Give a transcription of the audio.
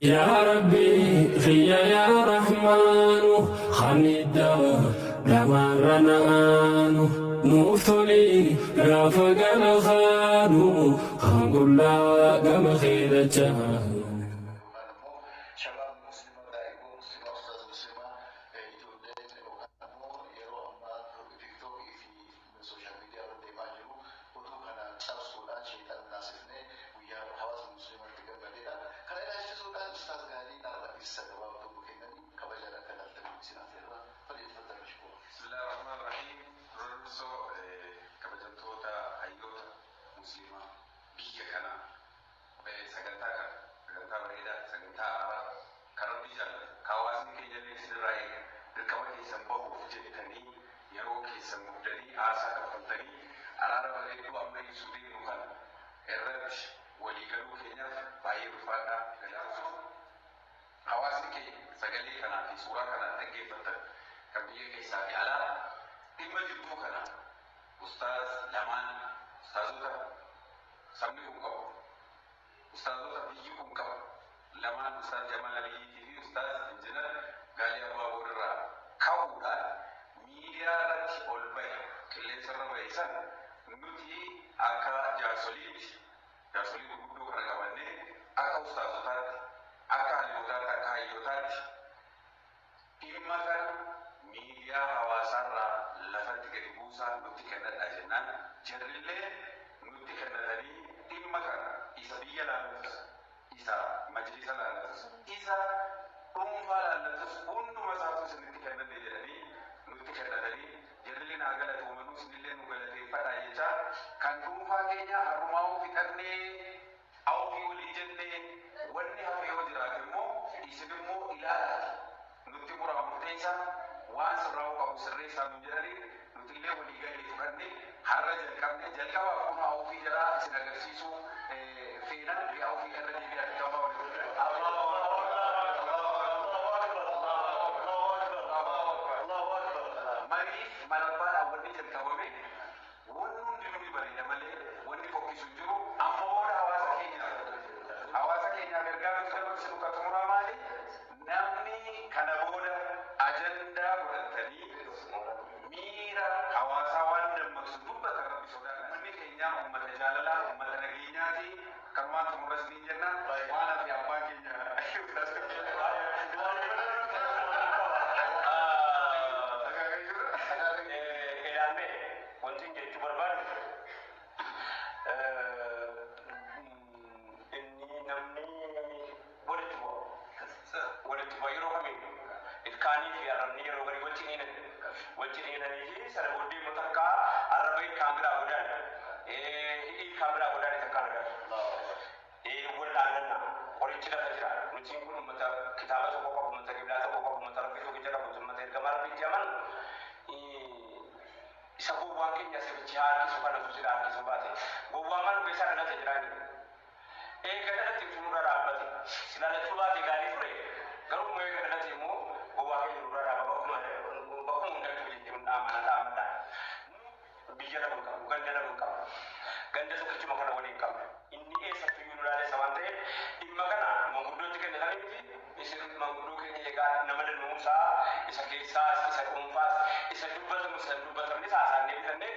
Yaa Rabbii kiyya yaa Rahmaanu Hamidda namaarra na'aanu nuuf toli gaafa gara kaanu kan qullaa gama kee dachaanu. Yookaan immoo shabaabni muslimaa daa'imman muslimaa ustaaza muslimaa ijoolleen yookaan immoo yeroo ammaa tiktookii fi sooshaal miidiyaa irra deemaa jiru oduu kana cabsuudhaan sheexana taasifnee guyyaa hawaasni muslimaa itti gammadeedha. Kana ilaalchisuudhaan ustaaz Gaaliin har'a ibsa gabaabduu nu kennanii kabajaan akka ilaaltanii isin afeerra. Falyatafaddal mashkuura. Bismillaahi Rahmaan Rahiim. Dura dursoo kabajamtoota hayyoota musliimaa biyya kanaa sagantaa kana sagantaa bareedaa sagantaa araaraa kan rabbi jaallatu ka hawaasni keenya illee isinirraa eegu dirqama keessan bahuuf jettanii yeroo keessan muddanii aarsaa kaffaltanii araara bareedduu amma ibsuu deemnu kana irratti walii galuu keenyaaf baay'ee ulfaadhaa galatoomaa. Hawaasni keenya sagalee kanaa fi suuraa kanaan dhaggeeffattan kan biyya keessaa fi alaa dhimma jidduu kana ustaaz lamaan ustaazota sabni kun qabu ustaazota biyyi kun qabu lamaan ustaaz Jamaal Aliyyiitii fi ustaaz Injinar Gaalii Abbaaboor irraa ka'uudhaan miidiyaa irratti ol bahe qilleensa irra bahe san nuti akka jaarsoliitti jaarsolii gurguddoo kana qabannee akka ustaazotaatti akka alimotaatti akka hayyootaatti dhimma kana miidiyaa hawaasaarraa lafatti gadi buusaa nutti kennadhaa jennaan jarrillee nutti kennatanii dhimma kana isa biyya laallatus isa majlisa laallatus isa dhuunfaa laallatus hunduma isaatu isinitti kennanne jedhanii nutti kennatanii jarrillee naa galatoomanuu isinillee nu galateeffadhaa jechaa kan dhuunfaa keenya har'umaa'uu fixannee awfii walii jennee wanni hafe yoo jiraate immoo isin immoo ilaalaati nutti muraa murteessaa waan sirraa'uu qabu sirreessaa nu jedhanii nutillee walii galee fudhannee har'a jalqabne jalqabaaf kun awfii jaraa isin agarsiisuu feenan fi awfii irra deebi'aa jalqabaa walii. Mariif malabbaadhaan wanni jalqabame wanni hundinuu ni bareeda malee wanni fokkisu hin jiru. Amma booda hawaasa keenyaaf ergaa nuti dabarsinu kan xumuraa maali? Namni kana booda ajandaa godhatanii miira hawaasaa waan dammaqsu dubbatan rabbi sodaadha. Namni keenyaa uummata jaalalaa, uummata nageenyaati. Kanumaan xumurra isiniin jenna. Waan hafe abbaan keenya. Ilaalle wanti jechuu barbaadu inni namni walitti bu'a. Walitti bu'a yeroo kamiin ilkaanii fi arrabni yeroo garii wajjin hiinan. Wajjin hiinanii fi sana booddee immoo takka arraba ilkaan biraa godaan hidhii ilkaan biraa godaan takkaan agarra. Wal'aananna qorichi lafa jira. Nuti kun uummata kitaaba tokko qabu, uummata qiblaa tokko qabu, uummata rabbii tokkicha qabu, uummata ergamaa rabbiitti amanu. Isa gowwaan keenya sirrichi harkisu kanatu sila harkisu baate. Gowwaan maal keessaa dhalate jiraani? Eega dhalate nurra dhaabbate. Sila dhalachuu baate gaarii ture. Garuu immoo eega dhalate immoo gowwaa keenya nurra dhaaba bakkuma hundattuu jechuun dhaamana dhaamadha. Biyya lama hin qabnu, ganda lama hin qabnu. Ganda tokkichuma kana waliin qabna. Inni eessattuyyuu nu laalessa waan ta'eef dhimma kana manguddootti kennitanii miti. Isin manguddoo keenya egaa nama danuusaa isa keessaas isa dhuunfaas isa dubbatamu isa hin dubbatamnes haasa'annee bitannee